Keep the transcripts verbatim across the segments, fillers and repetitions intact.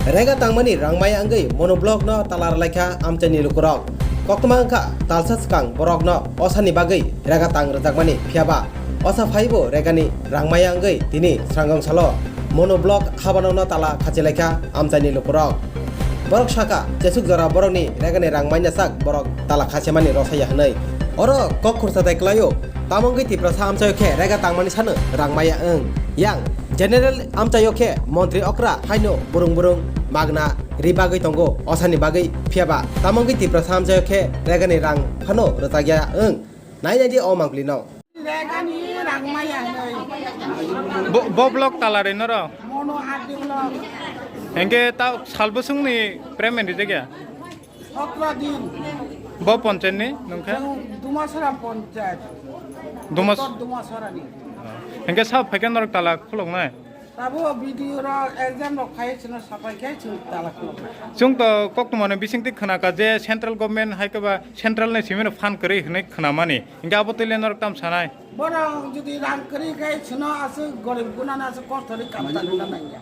Rega tangmani rangmaya wngwi monoblock no tala rwlaikha amchaini lukurok. Koktwma wngkha talsa swkang borokno osani bagwi rega tang rwjakmani, phiyaba osa phaibo regani rangmaya wngwi tini srangong salo monoblock habanokno tala khachilaikha amchaini lukurok. Borok sakha, jesuk jora borokni regani rangmaya sak borok tala khachimani rosaya hwnwi. Oro kok khursa tai kwlaio, tamo wngwi Tiprasa amchaio khe rega tangmani sano rangmaya wng. Yang General amchaio khe montri okra haino burung burung magna ri bagwi tongo, osani bagwi, phiyaba tamo wngwi Tiprasa amchaio khe regani rang phano rwchakya wng. Nai nai di o mangpili no. Regani rangmaya hwnwi. Bo, bo block tala ri noro? Mono R D block. Hengke ta sal bwswngni payment rijak ya? Sotro din. Bo ponchayat ni nungkha? Chwng Dumasara ponchayat. Dumas- Uttor Dumasara ni. Hengke sa phaikhe norok tala khuloknai? Tabo B D O rok exam rok khai chwngno sapai khai chwng tala khuloknai. Chwng to koktwmani bisingtwi khwnakha je central government hai khe ba central ni simi no phan kwrwi hwnwi khwnamani. Hingke abo twi le norok tam sanai? Borok jodi rang kwrwi khai chwngno aswk gorib gunano aswk kosto ri kam tangwi nangya.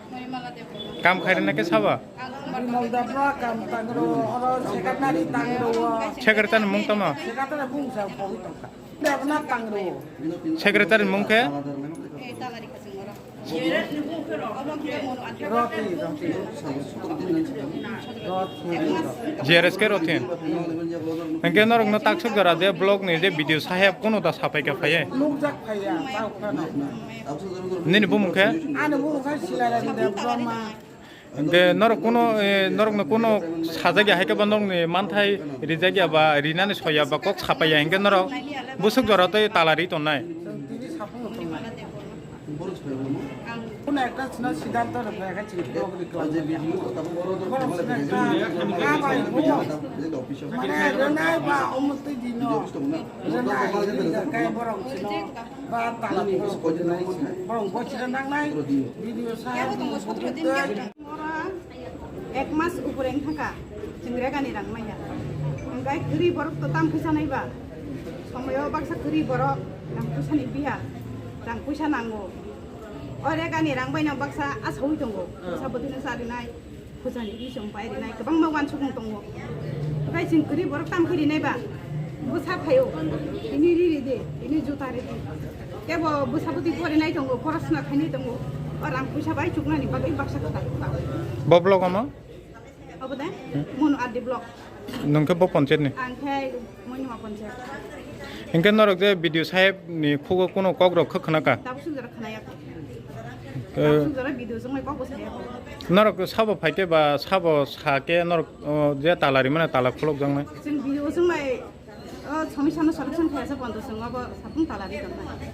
Kam khairina khe sabo? Bimal Debra kam tangro, oro secretary tangro. Secretary ni mung tamo? Secretary bung sa pogwi tongkha. Debra tangro. Secretary ni mung khe? Roti, roti. Roti. G R S K Rothin. Hingke norokno taksok jora je block ni je B D O saheb kono da sapai kha phaiye. Nukjak phaiya, tao phano. Nini bumung khe? Ani bumung khe Silaram Debbarma. Hingke norok kono, eh, norokno kono sajak ya hai khe ba norokni manthai rijak ya ba rinani soya ba kok sapai ya hingke norok busuk jora tei tala ri tonnai. Tini saphang tongnai. Kono ekta chwngno siddhanto rwkha khe chwng kok rwkha. Borok chwngno ekta kabai bo. Mane rwnai ba omotwi dino. Rwnai, rwnai, borok chwngno ba tala borok bo chwrwnai. Borok bo chwrwng nangnai. B D O saheb ni. Ek mas upore wng thangkha, chwng regani rang manya. Hingkhe kwrwi borok to tam kisa nai ba? Somoyo baksa kwrwi borok rang puisa ni biya, rang puisa nango. O regani rang bai no baksa asaui tongo, bwsa bwtwi no charinai, puja ni bisong pai rinai, kwbangma uansukmung tongo. Hingkhe chwng kwrwi borok tam khe rinai ba? Bwsa phaio, tini ri ri di, tini juta ri di. Kebo bwsa bwtwi porinai tongo, khorosna khainai tongo. O rang puisa bai chuknani bagwi baksa kwtal. Bo block omo? Obo de? Hmm. Mono R D block. Nung khe bo ponchayat ni? Ang khe Moinima ponchayat. Hingke norok je B D O saheb ni khugo kuno kok rok khe khna ka? Tabuk sung jora khna ya. Eh. Tabuk sung jora B D O jong mai kok bo saya. Norok sabo phai khe ba sabo sa khe norok, oh, je tala ri mane tala khulok jang nai? Chwng B D O jong mai, oh, somisya no solution khe sa pondo chwng abo sapung tala ri tong nai.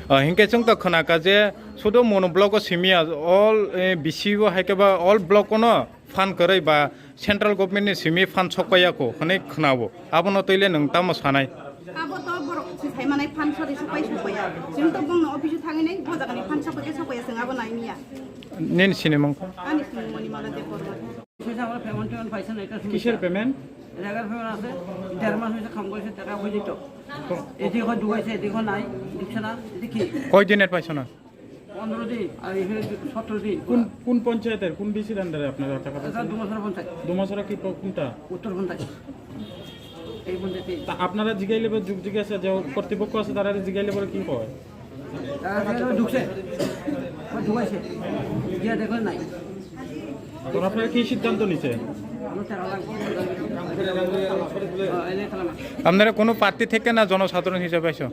Oh, hingke chwng to khna ka je sudo mono block o simi ya all, eh, B C O hai khe ba all block o no phan kwrwi ba central government ni simi phan sokpaiya kho hwnwi khwnao. Abono twi le nwng tamo sanai? Abo to borok se sai manai phan sori sokpai sokpaiya. Chwng to bongno office o thangwi nai bo jagani phan sokpai khe sokpaiya, chwng abo nai niya. Nini sinimung kha? Ani sinimung Monimala Debbarma. Payment payment paisa na, eta sumosya. কিসের পেমেন্ট? জায়গার পেমেন্ট আছে, দেড় মাস হয়েছে কাম করেছে, টাকা হয়ে যেত। এদিকে হয় ঢুকাইছে, এদিকে হয় নাই, দিচ্ছে না, এটা কি? কয় দিনের পাইছো না? পনেরো দিন, আর এখানে সতেরো দিন। কোন, কোন পঞ্চায়েতের, কোন ডিসির আন্ডারে আপনারা টাকা এটা পাইছেন? ডুমাছড়া পঞ্চায়েত। ডুমাছড়া কি প-, কোনটা? উত্তর পঞ্চায়েত। এই পঞ্চায়েতে। তা আপনারা জিগাইলে বা যুগ জিজ্ঞাসা যে কর্তৃপক্ষ আছে, তারা জিগাইলে পরে কি হয়? তারা জিগাইলে ঢুকছে, বা ঢুকাইছে, গিয়া দেখলে নাই। তো আপনারা কি সিদ্ধান্ত নিছে? আমরা তারা লাগবে। হ্যাঁ, এই যে তারা না। আপনারা কোনো প্রার্থী থেকে না জনসাধারণ হিসেবে আইছো?